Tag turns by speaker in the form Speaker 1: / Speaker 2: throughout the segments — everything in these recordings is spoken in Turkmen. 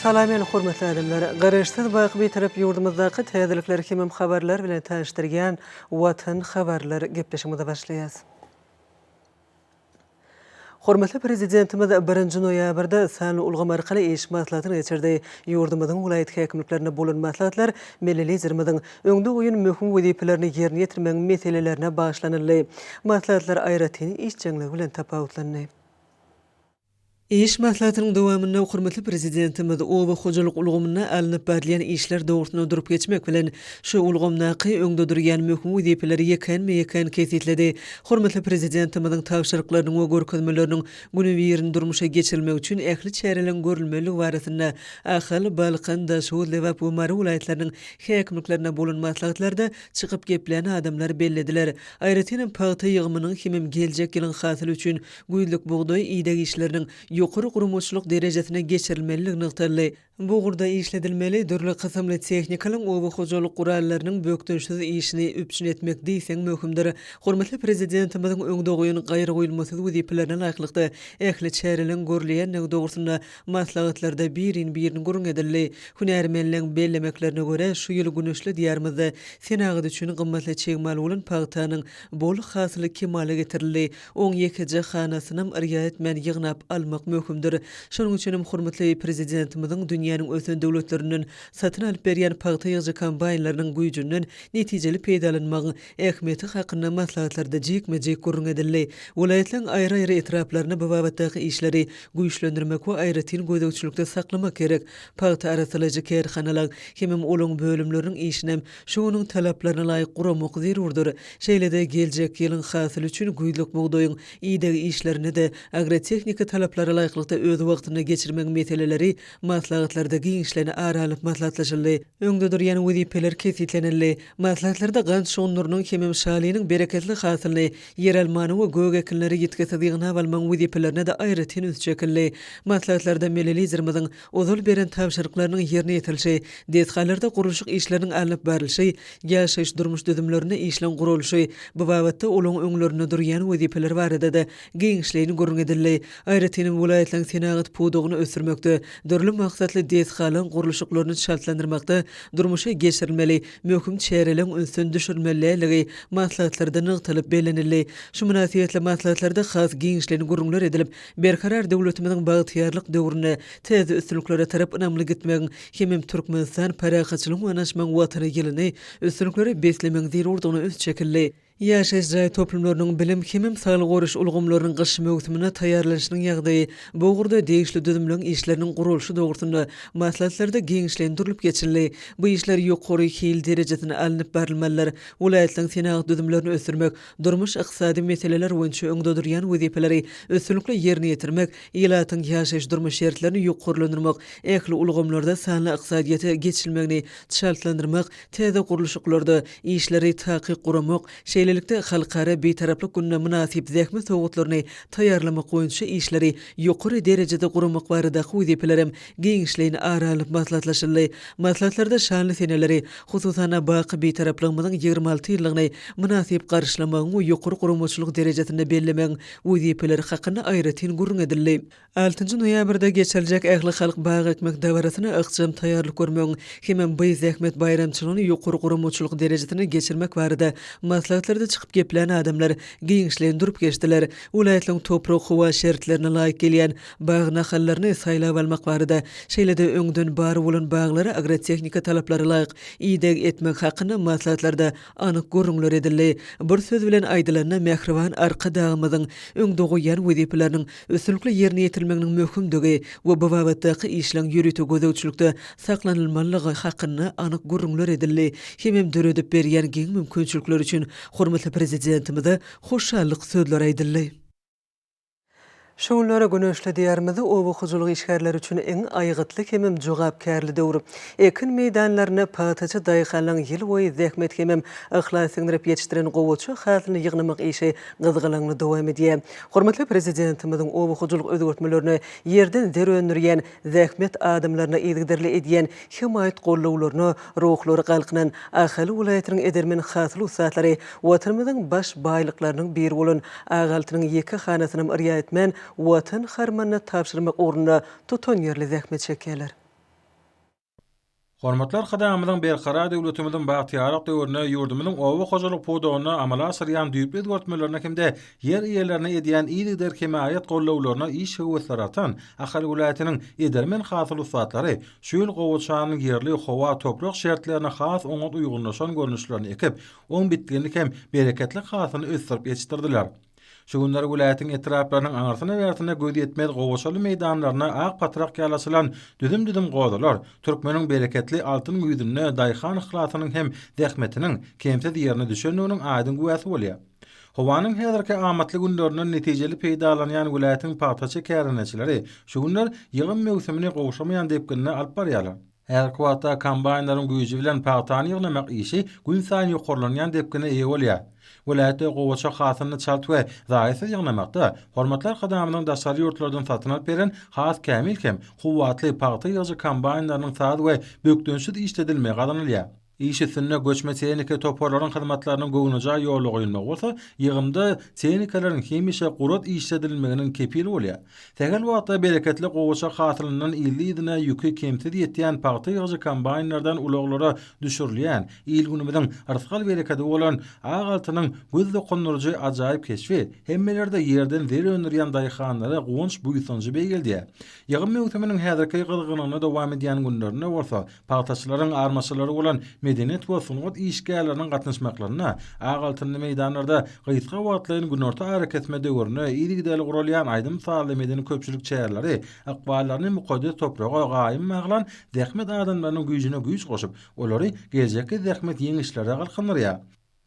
Speaker 1: Salam meni hormatly adamlar! Garaşsyz baky Bitarap ýurdumyzdaky täzelikler hemem habarlar bilen tanyşdyrýan Watan habarlar gepleşigimize başlaýas. Hormatly Prezidentimiz birinji noýabrda sanly ulgam arkaly iş maslahatyny geçirdi. Ýurdumyzyň welaýat häkimliklerinde bolan maslahatlar milli Liderimiziň öňde goýan möhüm wezipelerini ýerine ýetirmegiň meselelerine bagyşlanyldy. Maslahatlar aýratyn işjeňligi bilen tapawutlandy. Iş maslahatynyň dowamynda hormatly Prezidentimiz oba hojalyk ulgamynda alnyp barylýan işler dogrusynda durup geçmek bilen, şu ulgamdaky öňde durýan möhüm wezipeleri ýekänme-ýekän kesgitledi. Hormatly Prezidentimiziň tabşyryklarynyň we görkezmeleriniň günübirin durmuşa geçirilmegi üçin ähli çäreleriň görülmelidigi barasynda Ahal, Balkan, Daşoguz, Lebap we Mary welaýatlarynyň häkimliklerinde bolan maslahatlarda çykyp geplän adamlar bellediler. Aýratynam pagta ýygymynyň hemem geljek ýylyň hasyly üçin Güýzlük bugdaý ideg işleriniň ýokary guramaçylyk derejesinde geçirilmelidigi nygtaldy. Bu ugurda işledilmeli dürli kysymly tehnikalaryň oba hojalyk gurallarynyň bökdençsiz işini üpjün etmek diýseň möhümdir. Hormatly Prezidentimiziň öňde goýan gaýragoýulmasyz wezipelerine laýyklykda ähli çäreleriň görülýändigi dogrusynda maslahatlarda birin-birin gürrüň edildi. Hünärmenleň bellemeklerine görä, şu ýyl güneşli Diýarymyzda senagat üçin gymmatly çig mal bolan pagtanyň bol hasyly kemala getirildi. Oň ýekeje hanasynam yrýa etmän ýygnap almak möhümdir. Şonuň üçinem hormatly Prezidentimiziň dünýäniň ösen döwletlerinden satyn alyp berýän pagta ýygyjy kombaýnlarynyň güýjünden netijeli peýdalanmagyň ähmiýeti hakynda maslahatlarda jikme-jik gürrüň edildi. Welaýatlaryň aýry-aýry etraplarynda bu babatdaky işleri güýçlendirmek we aýratyn gözegçilikde saklamak gerek. Pagta arassalaýjy kärhanalaň hemem olaň bölümleriniň işinem şu günüň talaplaryna laýyk guramak zerurdyr. Şeýle-de geljek ýylyň hasyly üçin güýzlük bugdaýyň ideg işlerini-de agrotehniki talaplara laýyklykda öz wagtynda geçirmegiň meseleleri maslahatlarda giňişleýin ara alnyp maslahatlaşyldy. Öňde durýan wezipeler kesgitlenildi. Maslahatlarda gant şugundyrynyň hemem şalynyň bereketli hasylyny, ýeralmany we gök ekinleri ýitgisiz ýygnap almagyň wezipelerine-de aýratyn üns çekildi. Maslahatlarda milli Liderimiziň Ozal beren tabşyryklarynyň ýerine ýetirilişi, desgalarda gurluşyk işleriniň alnyp barlyşy, ýaşaýyş-durmuş düzümlerinde işleň guralyşy, bu babatda olaryň öňlerinde durýan wezipeler barada-da giňişleýin gürrüň edildi. Aýratynam, welaýatlaryň senagat pudagyny ösdürmekde, dürli maksatly desgalaryň gurluşyklaryny çaltlandyrmakda durmuşa geçirilmeli möhüm çäreleriň ünsden düşürilmeli däldigi maslahatlarda nygtalyp bellenildi. Şu mynasybetli maslahatlarda has giňişleýin gürrüňler edilip, Berkarar döwletimiziň bagtyýarlyk döwründe täze üstünliklere tarap ynamly gitmegiň hemem Türkmenistan parahatçylygyň we ynanyşmagyň Watany ýylyny üstünliklere beslemegiň zerurdygyna üns çekildi. Ýaşaýyş jaý toplumlarynyň bilim hemem saglygy goraýyş ulgamlarynyň gyş möwsümine taýýarlanyşynyň ýagdaýy, bu ugurda degişli düzümleň işleriniň guralyşy dogrusynda maslahatlarda giňişleýin durlup geçildi. Bu işler ýokary hil derejesinde alnyp barylmalydyr. Welaýatlaryň senagat düzümlerini ösdürmek, durmuş-ykdysady meseleler boýunça öňde durýan wezipeleri üstünlikli ýerine ýetirmek, ilatyň ýaşaýyş-durmuş şertlerini ýokarlandyrmak, ähli ulgamlarda sanly ykdysadyýete geçilmegini çaltlandyrmak, täze gurluşyklarda işleri takyk guramak, şeýlelikde, Halkara Bitaraplyk gününe mynasyp zähmet sowgatlaryny taýýarlamak boýunça işleri ýokary derejede guramak baradaky wezipelerem giňişleýin ara alnyp maslahatlaşyldy. Maslahatlarda şanly seneleri, hususan-da, baky Bitaraplygymyzyň 26 ýyllygyny mynasyp garşylamagyň we ýokary guramaçylyk derejesinde bellemegiň wezipeleri hakynda aýratyn gürrüň edildi. Altynjy noýabrda geçiriljek ählihalk bag ekmek dabarasyna ykjam taýýarlyk görmegiň hemem by zähmet baýramçylygyny ýokary guramaçylyk derejesinde geçirmek barada maslahatlarda çykyp geplän adamlar giňişleýin durup geçdiler. Welaýatlaryň toprak-howa şertlerine laýyk gelýän bag nahallaryny saýlap almak barada, şeýle-de öňden bar bolan baglara agrotehnika talaplara laýyk ideg etmek hakynda maslahatlarda anyk gürrüňler edildi. Bir söz bilen aýdylanda, mähriban Arkadagymyzyň öňde goýýan wezipeleriniň üstünlikli ýerine ýetirilmeginiň möhümdigi we bu babatdaky işleň ýörite gözegçilikde saklanylmalydygy hakynda anyk gürrüňler edildi hemem döredip berýän giň mümkinçilikleri üçin hormatly Prezidentimize hoşallyk sözleri aýdyldy. Şu günler güneşli Diýarymyzda oba hojalyk işgärleri üçin iň aýgytly hemem jogapkärli döwür. Ekin meýdanlarynda pagtaçy daýhanlaryň ýyl boýy zähmet hemem yhlas siňdirip ýetişdiren gowaça hasylyny ýygnamak işi gyzgalaňly dowam edýär. Hormatly Prezidentimiziň oba hojalyk özgertmelerine, ýerden zer öndürýän zähmet adamlaryna yzygiderli edýän hemaýat-gollawlaryna ruhlary galkynan Ahal welaýatynyň edermen hasyl ussatlary Watanymyzyň baş baýlyklarynyň biri bolan ak altynyň ýeke hanasynam yrýa etmän, Watan harmanyna tabşyrmak ugrunda tutanýerli zähmet çekýärler.
Speaker 2: Hormatly Arkadagymyzyň Berkarar döwletimiziň bagtyýarlyk döwründe ýurdumyzyň oba hojalyk pudagynda amala aşyrýan düýpli özgertmelerine hem-de ýer eýelerine edýän yzygider hemaýat gollawlaryna iş höwesleri artan Ahal welaýatynyň edermen hasyl ussatlary şu ýyl gowaçanyň ýerli howa-toprak şertlerine has oňat uýgunlaşan görnüşlerini ekip, oň bitginli hem bereketli hasylyny ösdürip ýetişdirdiler. Şu günler welaýatyň etraplarynyň aňyrsyna-bärsine gözýetmez gowaçaly meýdanlarynda ak patrak ýaly açylan düzüm-düzüm gozalar türkmeniň bereketli altyn güýzünde daýhan yhlasynyň hem zähmetiniň kemsiz ýerine düşendiginiň aýdyň güwäsi bolýar. Howanyň häzirki amatly günlerinden netijeli peýdalanýan welaýatyň pagtaçy kärendeçileri şu günler ýygym möwsümini gowşamaýan depginde alyp barýarlar. Häzirki wagtda kombaýnlaryň güýji bilen pagtany ýygnamak işi günsaýyn ýokarlanýan depgine eýe bolýar. Welaýatda gowaça hasylyny çalt we zaýasyz ýygnamakda hormatly Arkadagymyzyň daşary ýurtlardan satyn alyp beren has kämil hem kuwwatly pagta ýygyjy kombaýnlarynyň saz we bökdençsiz işledilmegi gazanylýar. Iş üstünde göçme tehniki toparlaryň hyzmatlarynyň göwnejaý ýola goýulmagy bolsa, ýygymda tehnikalaryň hemişe gurat işledilmeginiň kepili bolýar. Sähel wagtda bereketli gowaça hasylyndan yzly-yzyna ýüki kemsiz ýetýän pagta ýygyjy kombaýnlardan ulaglara düşürilýän, il-günümiziň rysgal-berekedi bolan ak altynyň göz dokundyryjy ajaýyp keşbi hemmelerde ýerden zer öndürýän daýhanlara guwanç-buýsanjy beýgeldýär. Ýygym möwsüminiň häzirki gyzgynlygyna dowam edýän günlerinde bolsa, Pagtaçylaryň armaçylary bolan medeniýet we sungat işgärleriniň gatnaşmaklarynda ak altynly meýdanlarda gysga wagtlaýyn günorta arakesme döwründe yzygiderli guralýan aýdym-sazly medeni-köpçülik çäreleri ykballaryny mukaddes topraga gaýym baglan zähmet adamlarynyň güýjüne güýç goşup, olary geljekki zähmet ýeňişlere galkyndyrýar.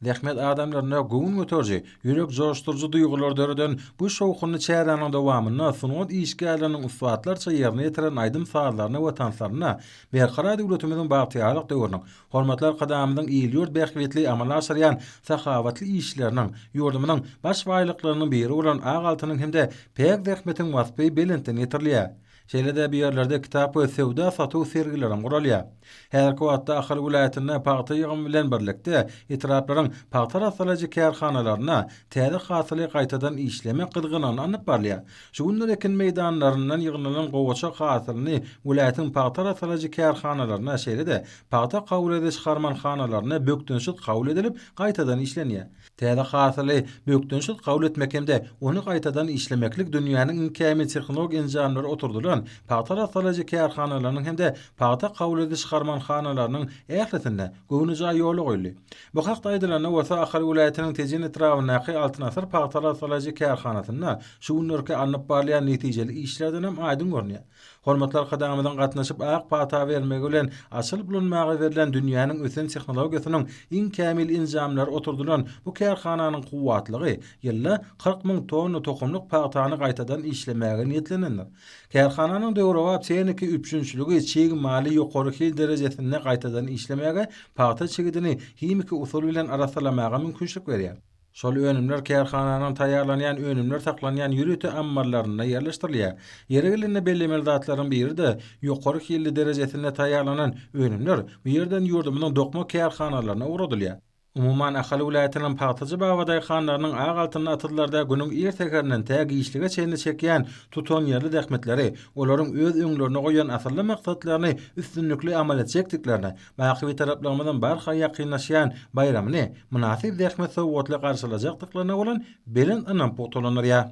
Speaker 2: Zähmet adamlarynda göwün göteriji, ýürek joşduryjy duýgulary döreden bu şowhunly çäräniň dowamynda sungat işgärleriniň ussatlarça ýerine ýetiren aýdym-sazlaryna we tanslaryna Berkarar döwletimiziň bagtyýarlyk döwrüniň, hormatly Arkadagymyzyň il-ýurt bähbitli amala aşyrýan sahawatly işleriniň, ýurdumyzyň baş baýlyklarynyň biri bolan ak altynyň hem-de päk zähmetiň waspy belentden ýetirilýär. Şeýle-de bu ýerlerde kitap we söwda-satuw sergilerem guralýar. Häzirki wagtda Ahal welaýatynda pagta ýygymy bilen birlikde, etraplaryň pagta arassalaýjy kärhanalarynda täze hasyly gaýtadan işlemek gyzgynlygyny alnyp barylýar. Şu günler ekin meýdanlaryndan ýygnalan gowaça hasylyny welaýatyň pagta arassalaýjy kärhanalarynda, şeýle-de pagta kabul ediş harmanhanalarynda bökdençsiz kabul edilip, gaýtadan işlenýär. Täze hasyly bökdençsiz kabul etmek hem-de ony gaýtadan işlemeklik dünýäniň iň kämil tehnologik enjamlary oturdylan pagta arassalaýjy kärhanalarynyň hem-de pagta kabul ediş harmanhanalarynyň ählisinde göwnejaý ýola goýuldy. Bu hakda aýdylanda bolsa, Ahal welaýatynyň Tejen etrabyndaky Altyn asyr pagta arassalaýjy kärhanasynda şu günlerki alnyp barylýan netijeli işlerdenem aýdyň görünýär. Hormatly Arkadagymyzyň gatnaşyp ak pata bermegi bilen açylyp ulanmaga berlen dünýäniň ösen tehnologiýasynyň iň kämil enjamlary oturdylan bu kärhananyň kuwwatlygy ýylda 40 müň tonna tohumlyk pagtany gaýtadan işlemäge niýetlenendir. Kärhananyň döwrebap tehniki üpjünçiligi çig maly ýokary hil derejesinde gaýtadan işlemäge, pagta çigidini himiki usul bilen arassalamaga mümkinçilik berýär. Şol önümler kärhananyň taýýarlanýan önümler saklanýan ýörite ammarlarynda ýerleşdirilýär. Ýeri gelende bellemeli zatlaryň biri-de, ýokary hilli derejesinde taýýarlanan önümler bu ýerden ýurdumyzyň dokma kärhanalaryna ugradylýar. Umuman, Ahal welaýatynyň pagtaçy babadaýhanlarynyň ak altynly atyzlarda günüň ir säherinden tä giçlige çenli çekýän tutanýerli zähmetleri olaryň öz öňlerinde goýan asylly maksatlaryny üstünlikli amal etjekdiklerine Baky Bitaraplygymyzyň barha ýakynlaşýan baýramyny mynasyp zähmet sowgatly garşylajakdyklaryna bolan belent ynam pugtalandyrýar.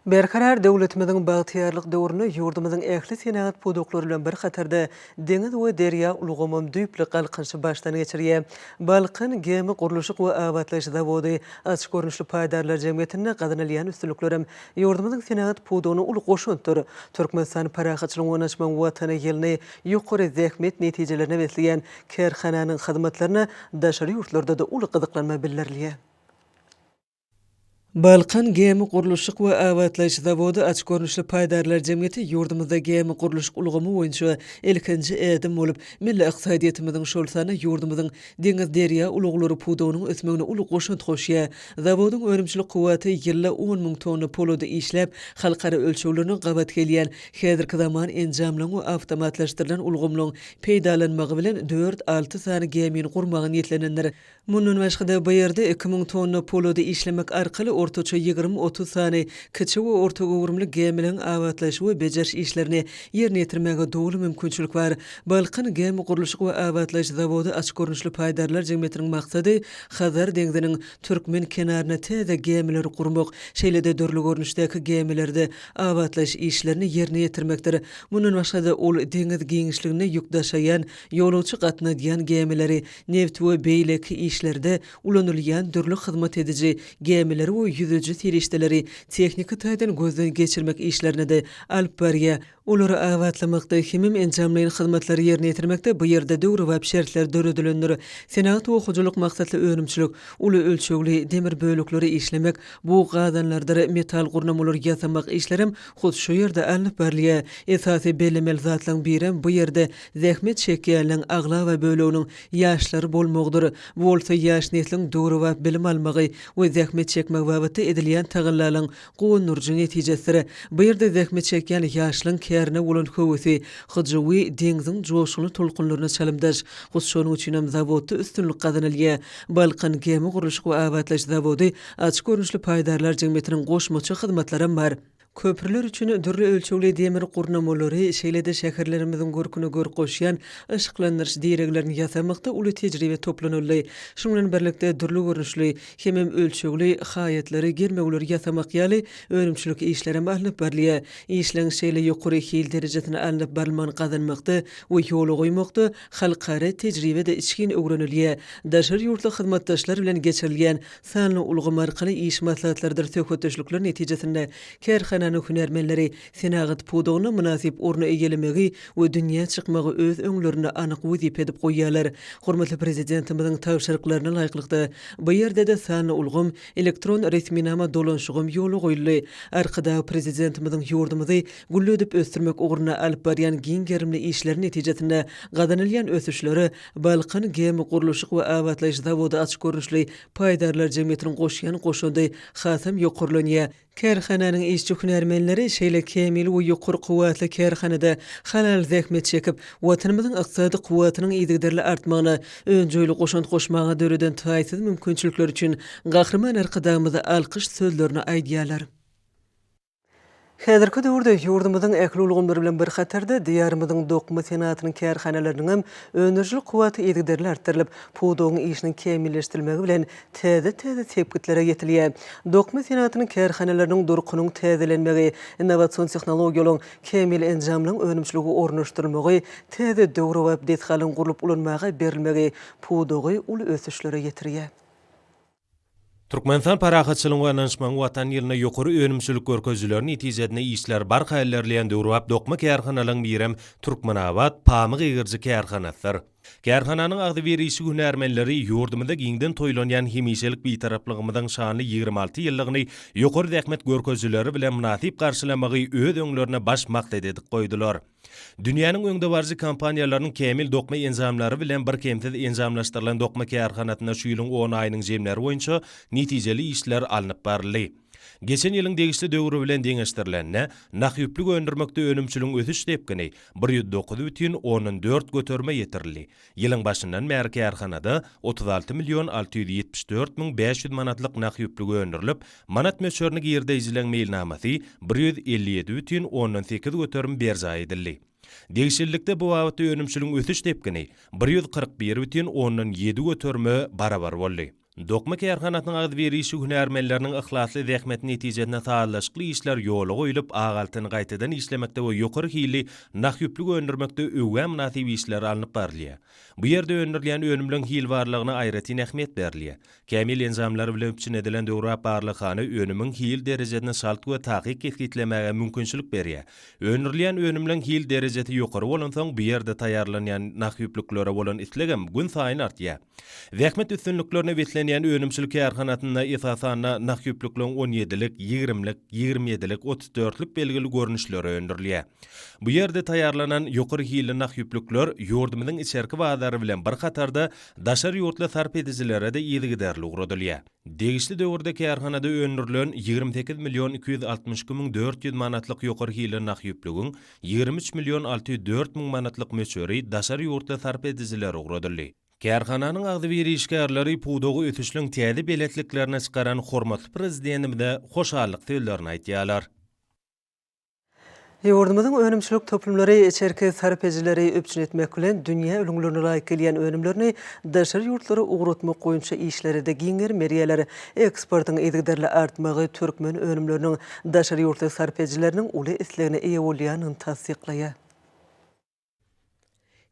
Speaker 1: Berkarar döwletimiziň bagtyýarlyk döwründe ýurdumyzyň ähli senagat pudaklary bilen bir hatarda deňiz we derýa ulgamam düýpli galkynyşy başdan geçirýär. Balkan gämi gurluşyk we abatlaýyş zawody açyk görnüşli paýdarlar jemgyýetinde gazanylýan üstünliklerem ýurdumyzyň senagat pudagyna uly goşantdyr. Türkmenistan parahatçylygyň we ynanyşmagyň Watany ýylyny Ýokary zähmet netijelerine besleýän kärhananyň hyzmatlaryna daşary ýurtlarda-da uly gyzyklanma bildirilýär. Balkan gämi gurluşyk we abatlaýyş zawody açyk görnüşli paýdarlar jemgyýeti ýurdumyzda gämi gurluşyk ulgamy boýunça ilkinji ädim bolup, milli ykdysadyýetimiziň, şol sanda ýurdumyzyň deňiz-derýa ulaglary pudagynyň ösmegine uly goşant goşýar. Zawodyň önümçilik kuwwaty ýylda on müň tonna polady işläp, halkara ölçeglerine gabat gelýän Häzirki zaman enjamlaryň we awtomatlaşdyrylan ulgamlaryň peýdalanmagy bilen dört-alty sany gämini gurmaga niýetlenendir. Mundan başga-da, bu ýerde 2000 tonna polady işlemek arkaly. ortaça 20-30 sany kiçi we orta göwrümli gämileriň abatlaýyş we bejeriş işlerini ýerine ýetirmäge doly mümkinçilik bar. Balkan gämi gurluşyk we abatlaýyş zawody açyk görnüşli paýdarlar jemgyýetiniň maksady Hazar deňziniň türkmen kenarynda täze gämileri gurmak, şeýle-de dürli görnüşdäki gämilerde abatlaýyş işlerini ýerine ýetirmekdir. Mundan başga-da, ol deňiz giňişliginde ýük daşaýan, ýolagçy gatnadýan gämileri, nebit we beýleki işlerde ulanylýan dürli hyzmat ediji gämileri we ýüzüji serişdeleri tehniki taýdan gözden geçirmek işlerini-de alyp barýar. Olary abatlamakda hemem enjamlaýyn hyzmatlary ýerine ýetirmekde bu ýerde döwrebap şertler döredilendir. Senagat we hojalyk maksatly önümçilik, uly ölçegli demir bölekleri işlemek, bug gazanlardyr metal gurnamalary ýasamak işlerem hut şu ýerde alnyp barylýar. Esasy bellemeli zatlaryň birem bu ýerde zähmet çekýänleň aglaba böleginiň ýaşlar bolmagydyr. Bu bolsa ýaş nesliň döwrebap bilim almagy we zähmet çekmegi babatda edilýän tagallalaryň guwandyryjy netijesidir. Bu ýerde zähmet çekýän ýaşlaryň kärine bolan höwesi, hyjuwy deňziň joşgunly tolkunlaryna çalymdaş. Hut şonuň üçinem zawodda üstünlik gazanylýar. Balkan gämi gurluşyk we abatlaýyş zawody açyk görnüşli paýdarlar jemgyýetiniň goşmaça hyzmatlaram bar. Köprüler üçin dürli ölçegli demir gurnamalary, şeýle-de şäherlerimiziň görküne görk goşýan yşyklandyryş direglerini ýasamakda uly tejribe toplanyldy. Şunuň bilen birlikde, dürli görnüşli hemem ölçegli haýatlary, germewleri ýasamak ýaly önümçilik işlerem alnyp barylýar. Işleň şeýle ýokary hil derejesine alnyp barylmagyny gazanmakda we ýola goýmakda halkara tejribe-de içgin öwrenilýär. Daşary ýurtly hyzmatdaşlar bilen geçirilýän Sanly ulgam arkaly iş maslahatlarydyr söhbetdeşlikler netijesinde kärhananyň hünärmenleri senagat pudagynda mynasyp orny eýelemegi we dünýä çykmagy öz öňlerinde anyk wezipe edip goýýarlar. Hormatly Prezidentimiziň tabşyryklaryna laýyklykda, bu ýerde-de sanly ulgam, elektron resminama dolanyşygam ýola goýuldy. Arkadag Prezidentimiziň ýurdumyzy gülledip ösdürmek ugrunda alyp barýan giň gerimli işleri netijesinde gazanylýan ösüşlere Balkan gämi gurluşyk we abatlaýyş zawody açyk görnüşli paýdarlar jemgyýetiniň goşýan goşandy hasam ýokarlanýar. Kärhananyň işçi-hünärmenleri şeýle kämil we ýokary kuwwatly kärhanada halal zähmet çekip, Watanymyzyň ykdysady kuwwatynyň yzygiderli artmagyna önjeýli goşant goşmaga döreden taýsyz mümkinçilikleri üçin Gahryman Arkadagymyza alkyş sözlerini aýdýarlar. Häzirki döwürde ýurdumyzyň ähli ulgamlary bilen bir hatarda, Diýarymyzyň dokma senagatynyň kärhanalarynyň hem öndürijilik kuwwaty yzygiderli artdyrylyp, pudagyň işiniň kämilleşdirilmegi bilen täze-täze sepgitlere ýetilýär. Dokma senagatynyň kärhanalarynyň durkunyň täzelenmegi, innowasion tehnologiýalaryň, kämil enjamlaryň önümçilige ornaşdyrylmagy, täze döwrebap desgalaryň gurlup ulanmaga berilmegi pudagy uly ösüşlere ýetirýär.
Speaker 3: Türkmenistan parahatçylygyň we ynanyşmagyň Watany ýylynda ýokary önümçilik görkezijileri netijesinde işler barha ilerleýän döwrebap dokma kärhanalaryň birem Türkmenabat pamyk egiriji kärhanasydyr. Kärhananyň agzybir işçi hünärmenleri ýurdumyzda giňden toýlanýan hemişelik Bitaraplygymyzyň şanly 26 ýyllygyny ýokary zähmet görkezijileri bilen mynasyp garşylamagy öz öňlerine baş maksat edip goýdular. Dünýäniň öňdebaryjy kompaniýalarynyň kämil dokma enjamlary bilen birkemsiz enjamlaşdyrylan dokma kärhanasynda şu ýylyň on aýynyň jemleri boýunça netijeli işler alnyp baryldy. Geçen ýylyň degişli döwri bilen deňeşdirilende, nah ýüplük öndürmekde önümçiligiň ösüş depgini 109 bütin ondan dört göterime ýetirildi. Ýylyň başyndan bäri kärhanada 36 million 674 müň 500 manatlyk nah ýüplügi öndürilip, manat möçberini girdeýjileň meýilnamasy 157 bütin ondan sekiz göterim berjaý edildi. Degişlilikde bu babatda önümçiligiň ösüş depgini 141 bütin ondan ýedi göterime barabar boldy. Dokma kärhanasynyň agzybir işçi hünärmenleriniň yhlasly zähmeti netijesinde sazlaşykly işler ýola goýlup, ak altyny gaýtadan işlemekde we ýokary hilli nah ýüplük öndürmekde öwgä mynasyp işler alnyp barylýar. Bu ýerde öndürilýän önümleň hil barlagyna aýratyn ähmiýet berilýär. Kämil enjamlar bilen üpjün edilen döwrebap barlaghana önümiň hil derejesini çalt we takyk kesgitlemäge mümkinçilik berýär. Öndürilýän önümleň hil derejesi ýokary bolansoň, bu ýerde taýýarlanýan nah ýüplüklere bolan islegem günsaýyn artýar. Zähmet üstünliklerine beslenýän önümçilik kärhanasynda esasan-da nah ýüplükleň on ýedilik, ýigrimlik, 27 ýedilik, 34 lük belgili görnüşleri öndürilýär. Bu ýerde taýýarlanan ýokary hilli nah ýüplükler ýurdumyzyň içerki bazary bilen bir hatarda daşary ýurtly sarp edijilere-de yzygiderli ugradylýar. Degişli döwürde kärhanada öndürilen 28 million 262 müň 400 manatlyk ýokary hilli nah ýüplügiň 23 million 604 müň manatlyk möçberi daşary ýurtly sarp edijilere ugradyldy. Kärhananyň agzybir işgärleri pudagy ösüşliň täze belentliklerine çykaran hormatly Prezidentimize hoşallyk sözlerini aýdýarlar.
Speaker 1: Ýurdumyzyň önümçilik toplumlary içerki sarp edijileri üpjün etmek bilen, dünýä ülňülerine laýyk gelýän önümlerini daşary ýurtlara ugratmak boýunça işlere-de giň gerim berýärler. Eksportyň yzygiderli artmagy türkmen önümleriniň daşary ýurtly sarp edijileriniň uly islegine eýe bolýandygyny tassyklaýar.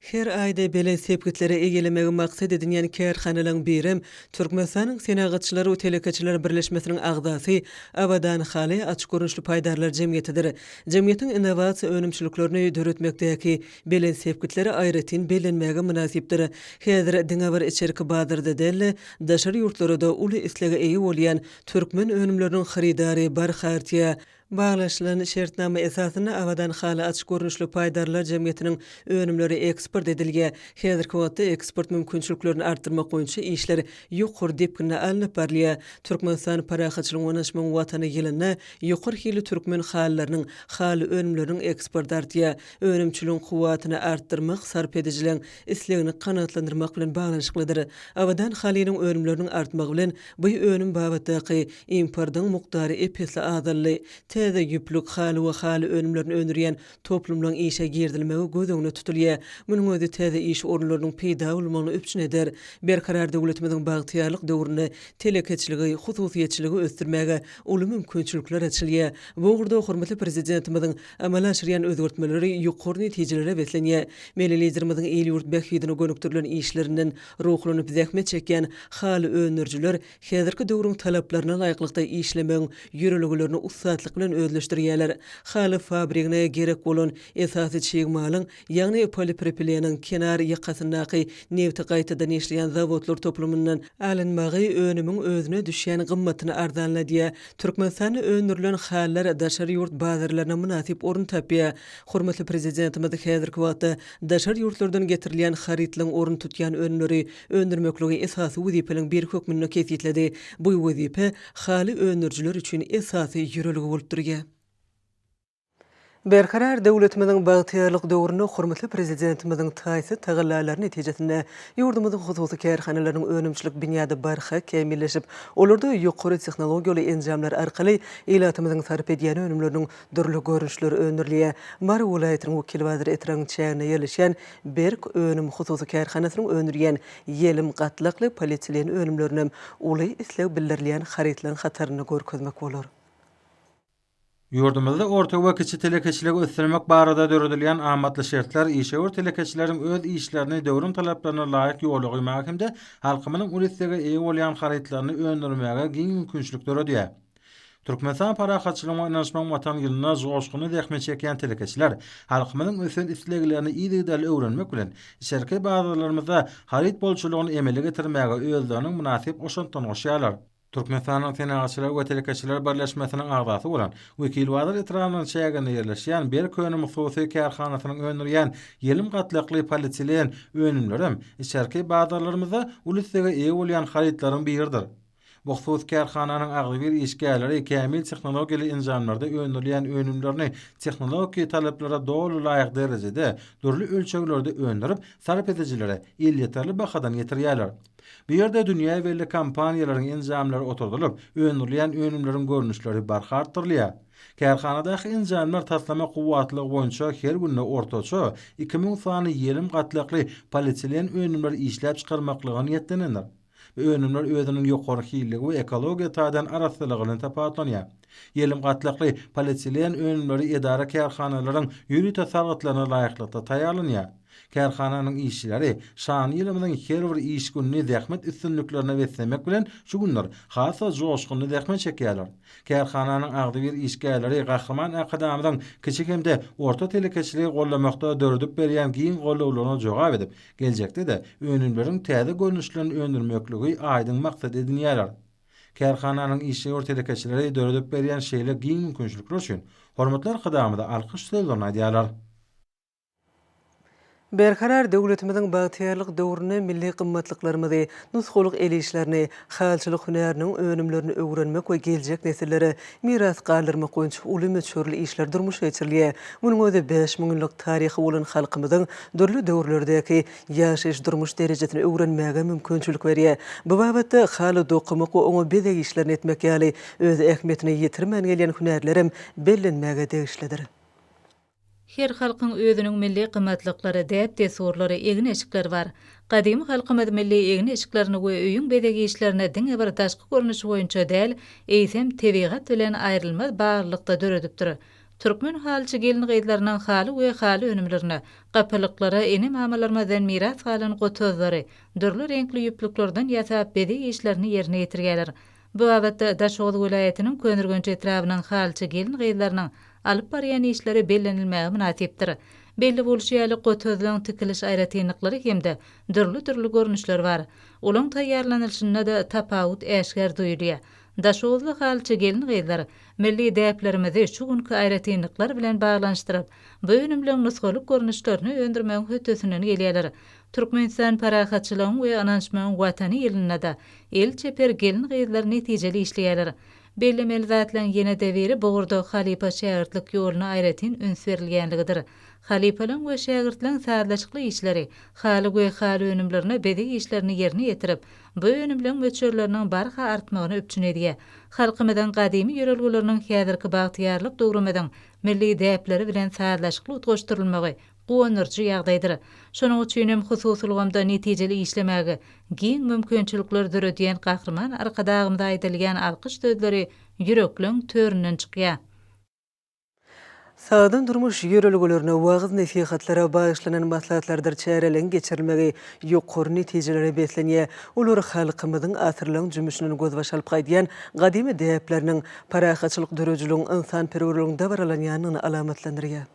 Speaker 1: Her aýda belent sepgitleri eýelemegi maksat edinýän kärhanalaryň birem Türkmenistanyň Senagatçylar we telekeçiler birleşmesiniň agzasy Abadan haly açyk görnüşli paýdarlar jemgyýetidir. Jemgyýetiň innowasiýa önümçiliklerini döretmekdäki belent sepgitleri aýratyn bellenmäge mynasypdyr. Häzir diňe bir içerki bazarda däl-de, daşary ýurtlarda-da uly islege eýe bolýan türkmen önümleriniň hyrydary barha artýar. Baglaşylan şertnama esasynda Abadan haly açyk görnüşli paýdarlar jemgyýetiniň önümleri eksport edilýär. Häzirki wagtda eksport mümkinçiliklerini artdyrmak boýunça işler ýokary depginde alnyp barylýar. Türkmenistan Parahatçylygyň we ynanyşmagyň Watany ýylynda ýokary hilli türkmen halylarynyň, haly önümleriniň eksporty artýar. Önümçiligiň kuwwatyny artdyrmak sarp edijileriň islegini kanagatlandyrmak bilen baglanyşyklydyr. Abadan halynyň önümleriniň artmagy bilen Bu önüm babatdaky importyň mukdary ep-esli azaldy. Täze ýüplük, haly we haly önümlerini öndürýän toplumlaryň işe girizilmegi göz öňünde tutulýar. Munuň özi täze iş orunlarynyň peýda bolmagyny üpjün eder. Berkarar döwletimiziň bagtyýarlyk döwründe telekeçiligi, hususyýetçiligi ösdürmäge uly mümkinçilikler açylýar. Bu ugurda hormatly Prezidentimiziň amala aşyrýan özgertmeleri ýokary netijelere beslenýär. Milli Liderimiziň il-ýurt bähbidine gönükdirilen işlerinden Ruhlanyp zähmet çekýän haly öndürijiler häzirki döwrüň talaplaryna laýyklykda işlemegiň ýörelgelerini ussatlyk bilen özleşdirýärler. Haly fabrigine gerek bolan esasy çig malyň, ýagny polipropileniň kenar ýakasyndaky nebti gaýtadan işleýän zawodlar toplumyndan alynmagy önümiň özüne düşýän gymmatyny arzanladýar. Türkmenistanda öndürilen halylar daşary ýurt bazarlarynda mynasyp orun tapýar. Hormatly Prezidentimiz häzirki wagtda daşary ýurtlardan getirilýän harytlaryň ornuny tutýan önümleri öndürmekligi esasy wezipeleriň biri hökmünde kesgitledi. Bu wezipe haly öndürijiler üçin esasy ýörelge bolup durýar. Berkarar döwletimiziň bagtyýarlyk döwründe hormatly Prezidentimiziň taýsyz tagallalary netijesinde ýurdumyzyň hususy kärhanalarynyň önümçilik binýady barha kämilleşip, olarda ýokary tehnologiýaly enjamlar arkaly ilatymyzyň sarp edýän önümleriniň dürli görnüşleri öndürilýär. Mary welaýatynyň Wekilbazar etrabynyň çäginde ýerleşýän Berk önüm hususy kärhanasynyň öndürýän ýelim gatlakly polietilen önümlerinem uly isleg bildirilýän harytlaryň hatarynda görkezmek bolar.
Speaker 2: Ýurdumyzda orta we kiçi telekeçiligi ösdürmek barada döredilýän amatly şertler işewür telekeçileriň öz işlerini döwrüň talaplaryna laýyk ýola goýmaga hem-de halkymyzyň uly islege eýe bolýan harytlaryny öndürmäge giň mümkinçilik döredýär. Türkmenistan parahatçylygyň we ynanyşmagyň Watany ýylynda joşgunly zähmet çekýän telekeçiler halkymyzyň ösen isleglerini yzygiderli öwrenmek bilen, içerki bazarlarymyzda haryt bolçulygyny emele getirmäge özleriniň mynasyp goşantlaryny goşýarlar. Türkmenistanyň Senagatçylar we telekeçiler birleşmesiniň agzasy bolan Wekilbazar etrabynyň çäginde ýerleşýän Berk önüm hususy kärhanasynyň öndürýän ýelim gatlakly polietilen önümlerem içerki bazarlarymyzda uly islege eýe bolýan harytlaryň biridir. Bu hususy kärhananyň agzybir işgärleri kämil tehnologiýaly enjamlarda öndürilýän önümlerini tehnologiki talaplara doly laýyk derejede, dürli ölçeglerde öndürip, sarp edijilere elýeterli bahadan ýetirýärler. Bu ýerde dünýä belli kompaniýalaryň enjamlary oturdylyp, öndürilýän önümleriň görnüşleri barha artdyrylýar. Kärhanadaky enjamlar taslama kuwwatlygy boýunça her günde ortaça 2000 sany ýelim gatlakly polietilen önümleri işläp çykarmaklyga niýetlenendir. Bu önümler özüniň ýokary hilligi we ekologiýa taýdan arassalygy bilen tapawutlanýar. Ýelim gatlakly polietilen önümleri edara-kärhanalaryň ýörite sargytlaryna laýyklykda taýýarlanýar. Kärhananyň işçileri şanly ýylymyzyň her bir iş gününi zähmet üstünliklerine beslemek bilen şu günler has-da joşgunly zähmet çekýärler. Kärhananyň agzybir işgärleri Gahryman Arkadagymyzyň kiçi hem-de orta telekeçiligi goldamakda döredip berýän giň gollawlaryna jogap edip, Geljekde-de önümleriň täze görnüşlerini öndürmekligi aýdyň maksat edinýärler. Kärhananyň işewür telekeçilere döredip berýän şeýle giň mümkinçilikler üçin hormatly Arkadagymyza alkyş sözlerini aýdýarlar.
Speaker 1: Berkarar döwletimiziň bagtyýarlyk döwründe milli gymmatlyklarymyzy, nusgalyk el işlerini, halyçylyk hünäriniň önümlerini öwrenmek we geljek nesillere miras galdyrmak boýunça uly möçberli işler durmuşa geçirilýär. Munuň özi 5000 ýyllyk taryhy bolan halkymyzyň dürli döwürlerdäki ýaşaýyş-durmuş derejesini öwrenmäge mümkinçilik berýär. Bu babatda haly dokamak we oňa bezeg işlerini etmek ýaly öz ähmiýetini ýitirmän gelýän hünärlerem bellenmäge degişlidir.
Speaker 4: Her halkyň özüniň milli gymmatlyklary, däp-dessurlary, egin-eşikleri bar. Gadymy halkymyz milli egin-eşiklerini we öýüň bezeg işlerini diňe bir daşky görnüşi boýunça däl, eýsem, tebigat bilen aýrylmaz baglylykda döredipdir. Türkmen halyçy gelin-gyzlarynyň haly we haly önümlerine, gapylyklara ene-mamalarymyzdan miras galan gotazlary dürli reňkli ýüplüklerden ýasap bezeg işlerini ýerine ýetirýärler. Bu babatda Daşoguz welaýatynyň Köneürgenç etrabynyň halyçy gelin-gyzlarynyň alyp barýan işleri bellenilmäge mynasypdyr. Belli bolşy ýaly, gotazlaryň tikiliş aýratynlyklary hem-de dürli-dürli görnüşleri bar. Olaň taýýarlanylyşynda-da tapawut äşgär duýulýar. Daşoguzly halyçy gelin-gyzlar milli däplerimizi şu günki aýratynlyklar bilen baglanyşdyryp, bu önümleň nusgalyk görnüşlerini öndürmegiň hötdesinden gelýärler. Türkmenistan parahatçylygyň we ynanyşmagyň Watany ýylynda-da el çeper gelin-gyzlar netijeli işleýärler. Bellemeli zatlaryň ýene-de biri bu ugurda halypa-şägirtlik ýoluna aýratyn üns berilýänligidir. Halypalaryň we şägirtleň sazlaşykly işleri haly we haly önümlerine bezeg işlerini ýerine ýetirip, bu önümleň möçberleriniň barha artmagyny üpjün edýär. Halkymyzyň gadymy ýörelgeleriniň häzirki bagtyýarlyk döwrümiziň milli däpleri bilen sazlaşykly utgaşdyrylmagy guwandyryjy ýagdaýdyr. Şonuň üçin hem hususy ulgamda netijeli işlemäge giň mümkinçilikler döredýän Gahryman Arkadagymyza aýdylýan alkyş sözleri ýürekleň töründen çykýar.
Speaker 1: Sagdyn durmuş ýörelgelerine, wagyz-nesihatlara bagyşlanan maslahatlardyr çäreleriň geçirilmegi ýokary netijelere beslenýär. Olar halkymyzyň asyrlaryň jümmüşinden gözbaş alyp gaýdýan gadymy däpleriniň, parahatçylyk döredijiligiň, ynsanperwerligiň dabaralanýandygyny alamatlandyrýar.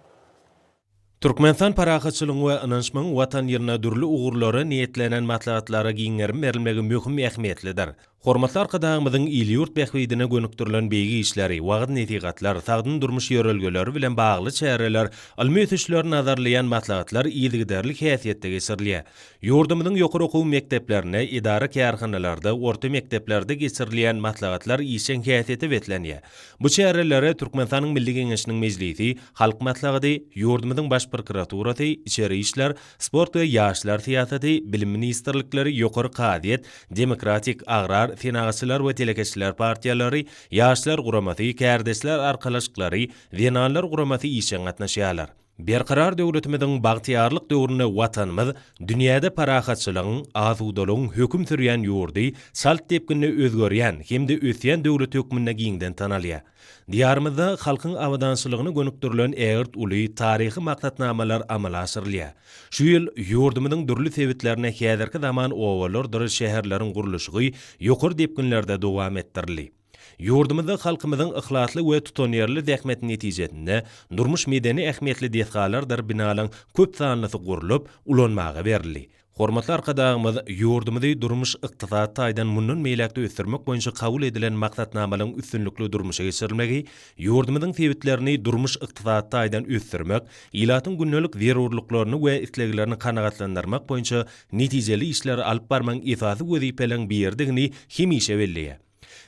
Speaker 3: Türkmenistan parahatçylygyň we ynanyşmagyň Watan ýylynda dürli ugurlara niýetlenen maslahatlara giň gerim berilmegi möhüm ähmiýetlidir. Hormatly Arkadagymyzyň il-ýurt bähbidine gönükdirilen beýik işleri, wagyz-nesihatlar, sagdyn durmuş ýörelgeleri bilen bagly çäreler, ylmy ösüşleri nazarlaýan maslahatlar yzygiderli häsiýetde geçirilýär. Ýurdumyzyň ýokary okuw mekdeplerinde, edara-kärhanalarda, orta mekdeplerde geçirilýän maslahatlar işjeň häsiýete beslenýär. Bu çärelere Türkmenistanyň Milli Geňeşiniň Mejlisi, Halk Maslahaty, ýurdumyzyň Baş prokuraturasy, Içeri işler, Sport we ýaşlar syýasaty, Bilim ministrlikleri, Ýokary kazyýet, Demokratik, Agrar, Senagatçylar we telekeçiler partiýalary, Ýaşlar guramasy, Kärdeşler arkalaşyklary, Zenanlar guramasy işjeň gatnaşýarlar. Berkarar döwletimiziň bagtyýarlyk döwründe Watanymyz dünýäde parahatçylygyň, asudalygyň höküm sürýän ýurdy, çalt depginde özgerýän hem-de ösýän döwlet hökmünde giňden tanalýar. Diýarymyzda halkyň abadançylygyna gönükdirilen ägirt uly taryhy maksatnamalar amala aşyrylýar. Şu ýyl ýurdumyzyň dürli sebitlerinde häzirki zaman obalardyr şäherleriň gurluşygy ýokary depginlerde dowam etdirildi. Ýurdumyzda halkymyzyň yhlasly we tutanýerli zähmeti netijesinde durmuş-medeni ähmiýetli desgalardyr binalaryň köp sanlysy gurlup, ulanmaga berildi. Hormatly Arkadagymyz ýurdumyzy durmuş-ykdysady taýdan mundan beýläk-de ösdürmek boýunça kabul edilen maksatnamalaryň üstünlikli durmuşa geçirilmegi ýurdumyzyň sebitlerini durmuş-ykdysady taýdan ösdürmek, ilatyň gündelik zerurlyklaryny we isleglerini kanagatlandyrmak boýunça netijeli işleri alyp barmagyň esasy wezipeleriň biridigini hemişe belleýär.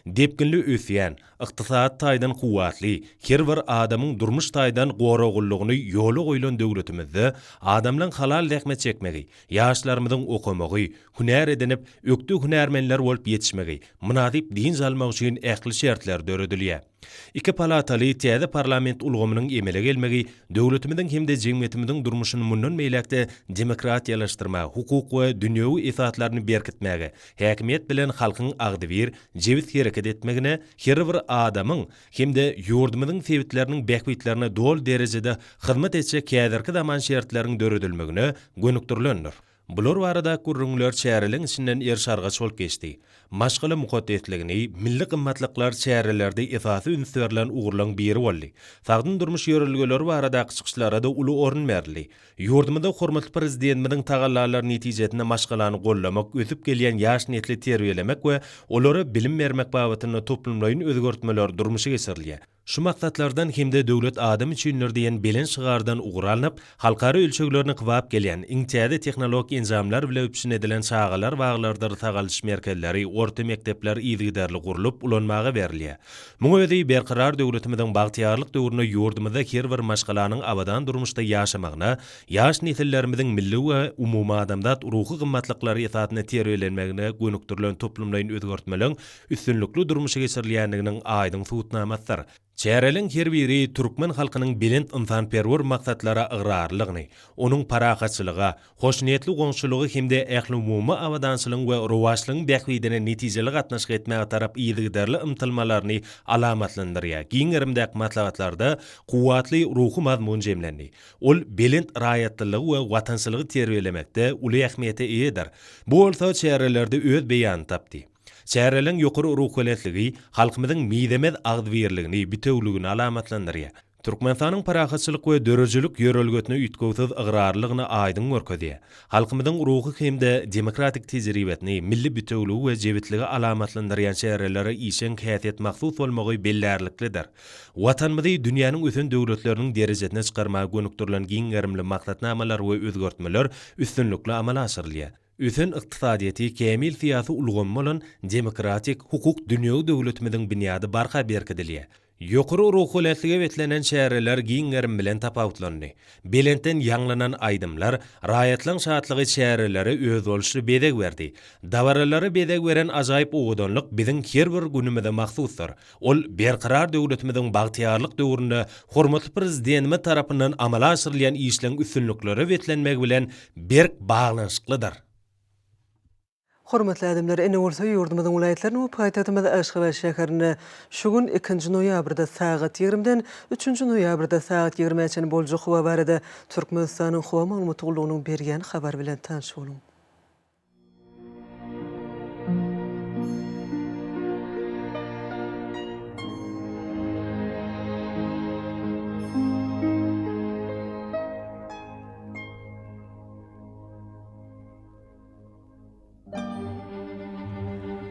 Speaker 3: Depginli ösýän, ykdysady taýdan kuwwatly, her bir adamyň durmuş taýdan goraglylygyny ýola goýlan döwletimizde adamlaň halal zähmet çekmegi, ýaşlarymyzyň okamagy, hünär edinip, ökde hünärmenler bolup ýetişmegi, mynasyp dynç almagy üçin ähli şertler döredilýär. Iki palataly täze parlament ulgamynyň emele gelmegi döwletimiziň hem-de jemgyýetimiziň durmuşyny mundan beýläk-de demokratiýalaşdyrmaga, hukuk we dünýewi esaslaryny berkitmäge, häkimiýet bilen halkyň agzybir, jebis hereket etmegine, her bir adamyň hem-de ýurdumyzyň sebitleriniň bähbitlerine doly derejede hyzmat etjek häzirki zaman şertleriň döredilmegine gönükdirilendir. Bular baradaky gürrüňler çäreleň içinden eriş-argaç bolup geçdi. Maşgala mukaddesligini, milli gymmatlyklar çärelerde esasy üns berlen ugurlaryň biri boldy. Sagdyn durmuş ýörelgeleri baradaky çykyşlara-da uly orun berildi. Ýurdumyzda hormatly Prezidentimiziň tagallalary netijesinde maşgalany goldamak, ösüp gelýän ýaş nesli terbiýelemek we olara bilim bermek babatynda toplumlaýyn özgertmeler durmuşa geçirilýär. Şu maksatlardan hem-de Döwlet adam üçindir diýen belent şygardan ugur alnyp, halkara ölçeglerine kybap gelýän, iň täze tehnologik enjamlar bile üpjün edilen çagalar baglarydyr sagaldyş merkezleri, orta mekdepler yzygiderli gurlup, ulanmaga berilýär. Muň özi Berkarar döwletimiziň bagtyýarlyk döwründe ýurdumyzda her bir maşgalanyň abadan durmuşda ýaşamagyna, ýaş nesillerimiziň milli we umumadamzat ruhy gymmatlyklary esasynda terbiýelenmegine gönükdirilen toplumlaýyn özgertmeleň üstünlikli durmuşa geçirilýändiginiň aýdyň subutnamasydyr. Çäreleriň her biri türkmen halkynyň belent ynsanperwer maksatlara ygrarlylygyny, onuň parahatçylyga, hoşniýetli goňşulygy hem-de ählumumy abadançylygyň we rowaçlygyň bähbidine netijeli gatnaşyk etmäge tarap yzygiderli ymtylmalaryny alamatlandyrýar. Giň gerimdäki maslahatlarda kuwwatly ruhy mazmun jemlendi. Ol belent raýatlylygy we watançylygy terbiýelemekde uly ähmiýete eýedir. Bu bolsa çärelerde öz beýanyny tapdy. Çäreleriň ýokary ruhubeletligi halkymyzyň mizemez agzybirligini, bitewüligini alamatlandyrýar. Türkmenistanyň parahatçylyk we döredijilik ýörelgesine üýtgewsiz ygrarlylygyny aýdyň görkezýär. Halkymyzyň ruhy hem-de demokratik tejribesini, milli bitewüligi we jebisligi alamatlandyrýan çärelere işjeň häsiýet mahsus bolmagy bellärliklidir. Watanymyzy dünýäniň ösen döwletleriniň derejesine çykarmaga gönükdirilen giň gerimli maksatnamalar we özgertmeler üstünlikli amala aşyrylýar. Ösen ykdysadyýeti, kämil syýasy ulgamy bolan demokratik, hukuk dünýewi döwletimiziň binýady barha berkidilýär. Ýokary ruhubelentlige beslenen çäreler giň gerim bilen tapawutlandy. Belentden ýaňlanan aýdymlar, raýatlaryň şatlygy çärelere özboluşly bezeg berdi. Dabaralara bezeg beren ajaýyp owadanlyk biziň her bir günümize mahsusdyr. Ol Berkarar döwletimiziň bagtyýarlyk döwründe hormatly Prezidentimiz tarapyndan amala aşyrylýan işleň üstünliklere beslenmegi bilen berk baglanyşyklydyr.
Speaker 1: Hormatly adamlar, indi bolsa ýurdumyzyň welaýatlarynda we paýtagtymyz Aşgabat şäherinde şu gün, ikinji noýabrda sagat ýigrimiden üçünji noýabrda sagat ýigrimä çenli boljak howa barada Türkmenistanyň Howa maglumat gullugynyň berýän habary bilen tanyş boluň.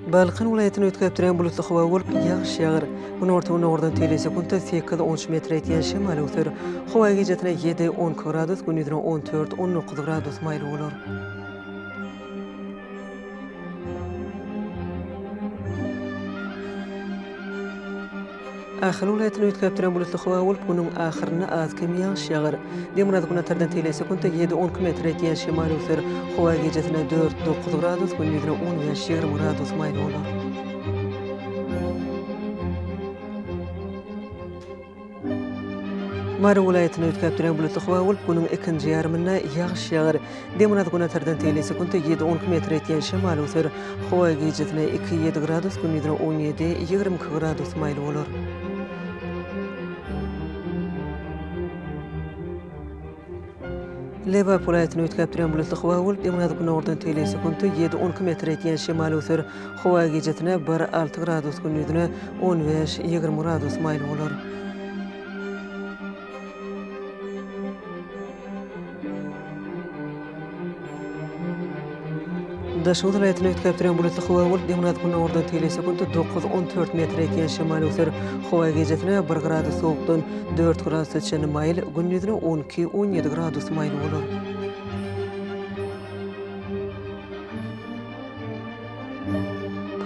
Speaker 1: Balkan welaýatyny üýtgäp durýan bulutly howa bolup, ýagyş ýagar. Günorta-gündogardan teýle sekuntda sekiz-on üç metre ýetýän şemal öwser. Howa gijesine ýedi, 12 gradus, gündizine 14, 19 gradus maýyl bolar. Ahal welaýatyny üýtgäp duran bulutly howa bolup, günüň ahyrynda az-kem ýagyş ýagar. Demirgazyk-günortadan teýle sekuntda ýedi-on iki metre ýetýän şemal öwser. Howa gijesine dört, dokuz gradus, gündizine on bäş, 20 gradus maýyl bolar. Mary welaýatynda üýtgäp durýan bulutly howa bolup, günüň ikinji ýarymynda ýagyş ýagar. Demirgazyk-günortadan teýle sekuntda ýedi-on iki metre ýetýän şemal öwser. Howa gijesine iki, ýedi gradus, gündizine on ýedi, 22 gradus maýyl bolar. Lebap welaýatynda üýtgäp durýan bulutly howa bolup, demirgazyk-günordan teýle sekuntda ýedi, 12 metre ýetýän şemal öwser. Howa gijesine bir, alty gradus, gündizine on bäş, 20 gradus maýyl bolar. Daşoguz welaýatynda üýtgäp durýan bulutly howa bolup, demirgazyk-günordan teýle sekuntda dokuz, 14 metre ýetýän şemal öwser. Howa gijesine bir gradus sowukdan dört gradusa çenli maýyl, gündizine on iki, 17 gradus maýyl bolar.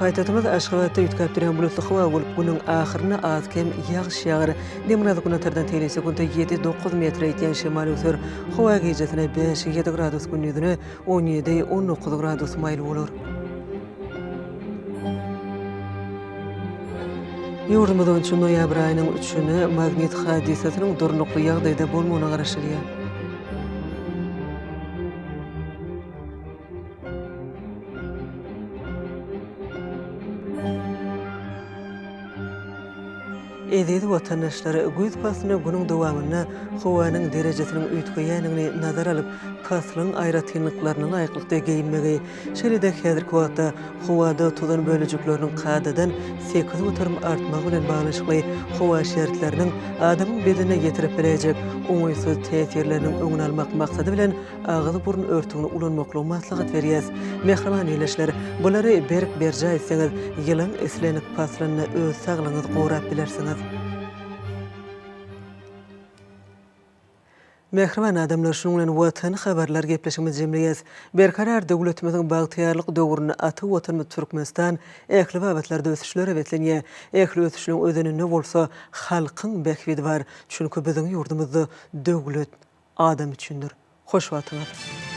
Speaker 1: Paýtagtymyz Aşgabatda üýtgäp durýan bulutly howa bolup, günüň ahyrynda az-kem ýagyş ýagar. Demirgazyk-günortadan teýle sekuntda ýedi, dokuz metre ýetýän şemal öwser. Howa gijesine bäş, ýedi gradus, gündizine on ýedi, 19 gradus maýyl bolar. Ýurdumyz boýunça noýabr aýynyň üçüne magnit hadysasynyň durnukly ýagdaýda bolmagyna garaşylýar. Eziz watandaşlar, güýz paslynda günüň dowamynda howanyň derejesiniň üýtgeýändigini nazara alyp, paslyň aýratynlyklaryna laýyklykda geýinmegi, şeýle-de häzirki wagtda howada tozan bölejikleriniň kadadan 8% artmagy bilen baglanyşykly howa şertleriniň adamyň bedenine ýetirip biläýjek oňaýsyz täsirleriniň öňüni almak maksady bilen agyz-burun örtügini ulanmaklygy maslahat berýäs. Mähriban ildeşler, bulary berk berjaý etseňiz, ýylyň islendik paslynda öz saglygyňyzy gorap bilersiňiz. Mähriban adamlar, şunuň bilen Watan habarlar gepleşigimizi jemleýäs. Berkarar döwletimiziň bagtyýarlyk döwründe ata Watanymyz Türkmenistan ähli babatlarda ösüşlere beslenýär. Ähli ösüşleň özeninde bolsa halkyň bähbidi bar. Çünki biziň ýurdumyzda döwlet adam üçindir. Hoş wagtyňyz!